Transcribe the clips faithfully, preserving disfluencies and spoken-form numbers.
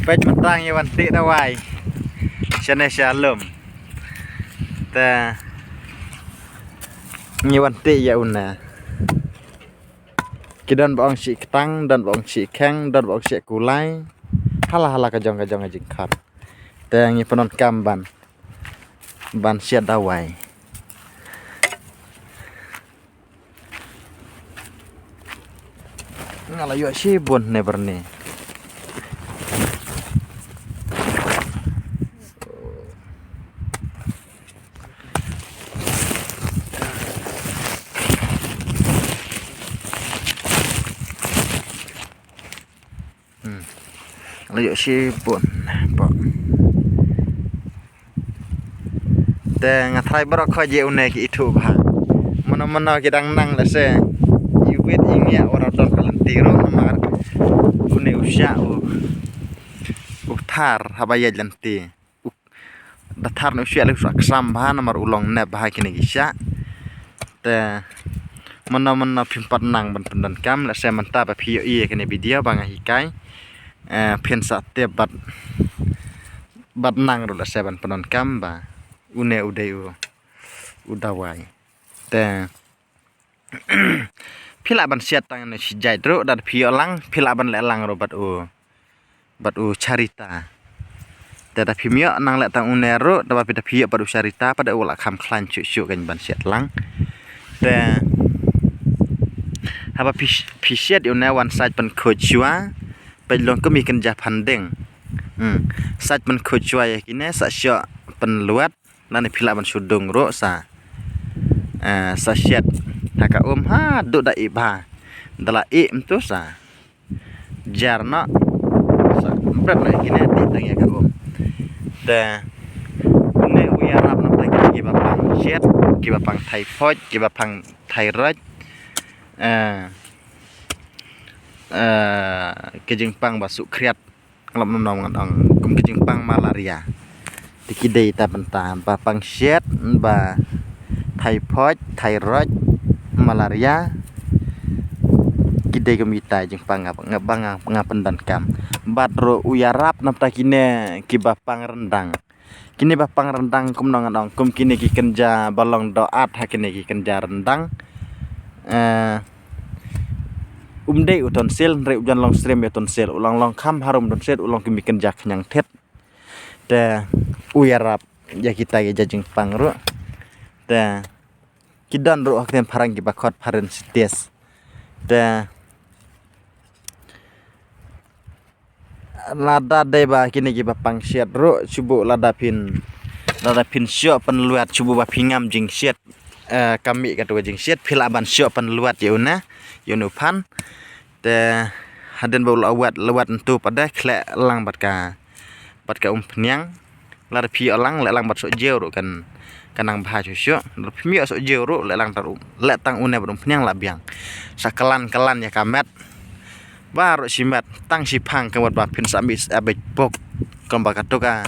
Peit mynta ngi wan tih dawai shane sha lum. Te ngi wan tih ïa une. Ki don ba ong shi ktang, don ba ong shi kheng, don ba ong shi kulai. Hala hala ka jong ka jong ka jingkhot. Te ngi pyndonkam ban ban siat dawai. Nga la ïoh shibun ne byrni. Hmm. La ïoh shibun. Ba. Te nga trai baroh kho je une ki ithuh bha. Mano mano ki dang nang lehse. Iwit ingia ora don ka lynti ruh namar une u shah u. U thar haba ïaid lynti. Da thar ne u shah le u shah ksam bha namar u long nep bha kine ki shah. Te mano mano phim pat nang ban pyndonkam lehse mynta ba phi ïohi ïa kine video ba nga hikai. Eh, phin sa tip bad bad nang ruh lehse ban pyndonkam ba une u dei u u dawai. Te phi lah ban siat tang ne shi jait ruh da phi ïoh lang phi lah ban leh lang ruh bad u bad u charita. Te da phi ïoh nang leh tang une ruh da ba phi da phi ïoh bad u charita pat da u lah kham khlaiñ shuh shuh kan ban siat lang. Te haba phi phi siat ïa une wan sait pynkhuid shuwa. Peit long kum i kynja phanding. Hmm. Sait pynkhuid shuwa ïa kine sa shoh pynluat. Lane phi lah ban shu dung ruh sa. Eh, sa siat ha ka um ha duh da i bha. Da la i mtu sa. Jar noh. Sa bret leh kine ti tang ïa ka um. Te ne u ïarap na tang kiba pang siat, kiba pang thai phoj, kiba pang thai roj. Eh, eh, ki jingpang ba suk khriat. Nglap nom nom ngan ong kum ki jingpang malaria. Te ki dei ta bynta ba pang shet ba typhoid, thyroid, malaria. Ki dei kum kita jingpang nga nga nga pyndonkam. Bad ruh u ïarap na bynta kine kiba pang rendang. Kine ba pang rendang kumno ngan ong kum kine ki kynja ba long doat ha kine ki kynja rendang. Eh, um dei u tonsil hynrei u jan long srem ïa tonsil u long long kham harum tonsil u long kum ki kynja khñiang thied. Te u ïarap ïa kita ki ja jingpang ruh. Te ki don ruh ha ktien phareng kiba khot pharyngitis. Te lada dei ba kine kiba pang shet ruh shu buh lada phin lada phin shoh pynluat shu buh ba phi ngam jingshet. Eh, ka mih katu ka jingshet phi lah ban shoh pynluat ïa une ïa une u phan. Te hadien ba u la wad luat ntu pat de khleh lang bad ka bad ka umphniang. Lada phi ïoh lang leh lang bad sohjew ruh kan kan nang bha shuh shuh. Lada phim ïoh sohjew ruh leh lang tang leh tang une bad umphniang lah biang. Sa klan klan ïa ka met. Baroh shi met tang shi phang ka mut ba phin sa mih sep beit pok. Kumba katu ka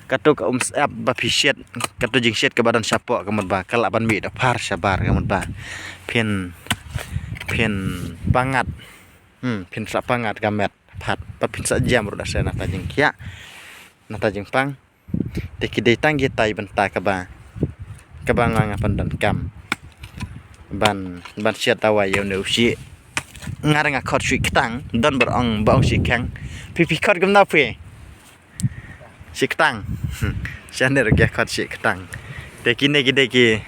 katu ka um sep ba phi shet katu jingshet kaba don shapoh ka mut ba ka lah ban mih da phar shabar ka mut ba phin phin pangat. Hmm, phin sa pangat ka met phat ba phin sa jam ruh da se na ta jingkhiah na ta jingpang. Te ki dei tang kita i bynta kaba kaba nga nga pyndonkam ban ban siat dawai ïa une u shi. Nga nga khot shi ktang don bar ong ba ong shi kheng. Phi phi khot kumno phi? Shi ktang. Shane ruh ki khot shi ktang. Te kine ki dei ki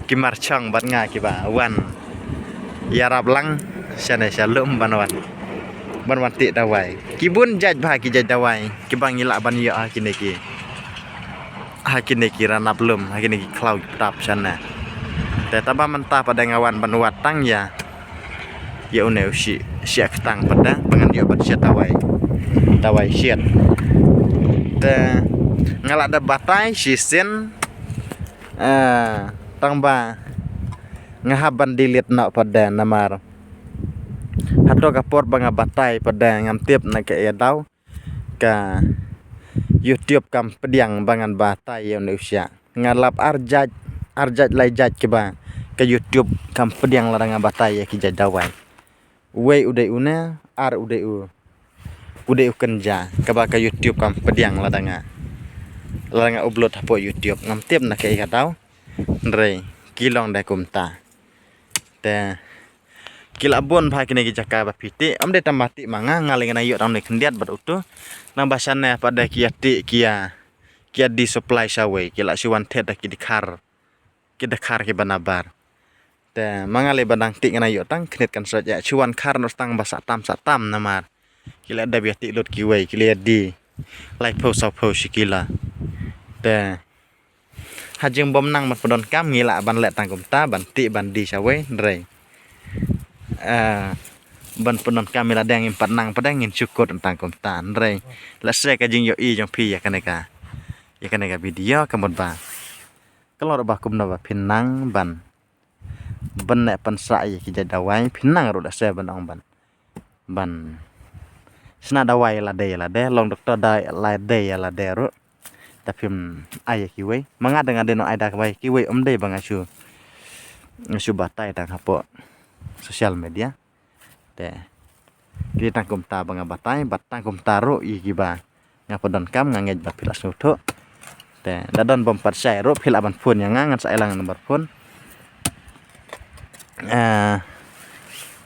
ki marchong bad nga kiba wan ïarap lang shane sha lum ban wan ban wan tih dawai. Ki bun jait bha ki jait dawai kiba ngi lah ban ïoh ha kine ki ha kine ki ranap lum ha kine ki khlaw ki ptap shane. Te taba mynta pat de nga wan ban wad tang ïa ïa une u shi shi ktang pat de ba ngan ïoh ban shet dawai dawai shet. Te nga lah da batai shisien. Eh, tang ba nga hap ban delete noh pat de namar hato ka por ba nga batai pat de ngam tip na ka ïa daw ka YouTube kam pdiang ba ngan batai ïa une u shah. Nga lap ar jait ar jait lai jait kiba ka YouTube kam pdiang lada nga batai ïa ki jait dawai. Wei u dei une ar u dei u pudei u kynja, kaba ka YouTube kam pdiang lada nga, lada nga upload hapoh YouTube, ngam tip na kaei ka daw. Hynrei ki long da kumta. Te ki la bun bha kine ki jaka ba phi tih, ym dei tang ba tih ma nga, nga lei nga ïoh tang ne khyndiat bad uto. Nang ba shane pat de ki ïa tih, ki ïa, ki ïa die supply shawei, ki la shu wan thied da ki dkhar, ki dkhar kiba nabar. Te ma nga lei ba dang tih nga ïoh tang khyndiat kan sot ïa shu wan khar noh tang ba sah tam sah tam namar ki la dep ïa tih lut kiwei, ki la ïa die laiphew sawphew shi kilo. Te ha jingbym nang ban pyndonkam ngi lah ban leh tang kumta, ban tih ban die shawei, hynrei, eh, ban pyndonkam ïa lade ngim pat nang pat de ngin shu kut tang kumta, hynrei lehse ka jingïohi jong phi ïa kane ka, ïa kane ka video ka mut ba ka long ruh ba kumno ba phin nang ban, ban neh pynsah ïa ki jait dawai, phin nang ruh lehse ban ong ban, ban shna dawai ïa lade ïa lade, long doktor da ïa lade ïa lade ruh. Te phim ai ïa kiwei. Ma nga dang nga dei nong ai da kawei, kiwei ym dei ba nga shu, nga shu batai tang hapoh social media. Te ki tang kumta ba nga batai, bad tang kumta ruh ïa kiba nga pyndonkam, nga ngeit ba phi la sngewthuh. Te da don bym pat shai ruh phi lah ban phone ïa nga, ngan sa ai lang number phone. Eh,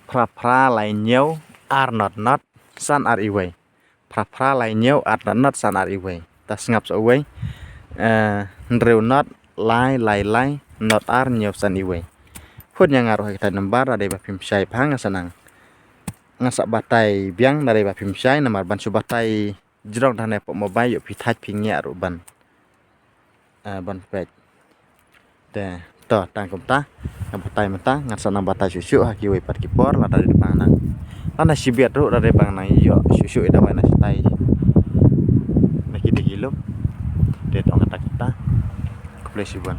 phra phra lai hynñiew ar not not san ar iwei. Phra phra lai hynñiew ar not not san ar iwei. Ta sngap sa uwei. Eh, hynriew not lai lai lai not ar hynñiew san iwei. Phone ïa nga ruh ha kita number, da dei ba phim shai bha nga sa nang, nga sa batai biang, da dei ba phim shai namar ban shu batai jrong da ne pok mobile ïoh phi thait phi ngiah ruh ban, eh, ban peit. Te to tang kumta nga batai mynta, ngan sa nang batai shuh shuh ha kiwei pat ki por, lada dei ba nang, lada shibit ruh, lada dei ba nang ïoh shuh shuh ïa dawai na shatai na ki dei ki lum. Te to kata kata. Khublei shibun.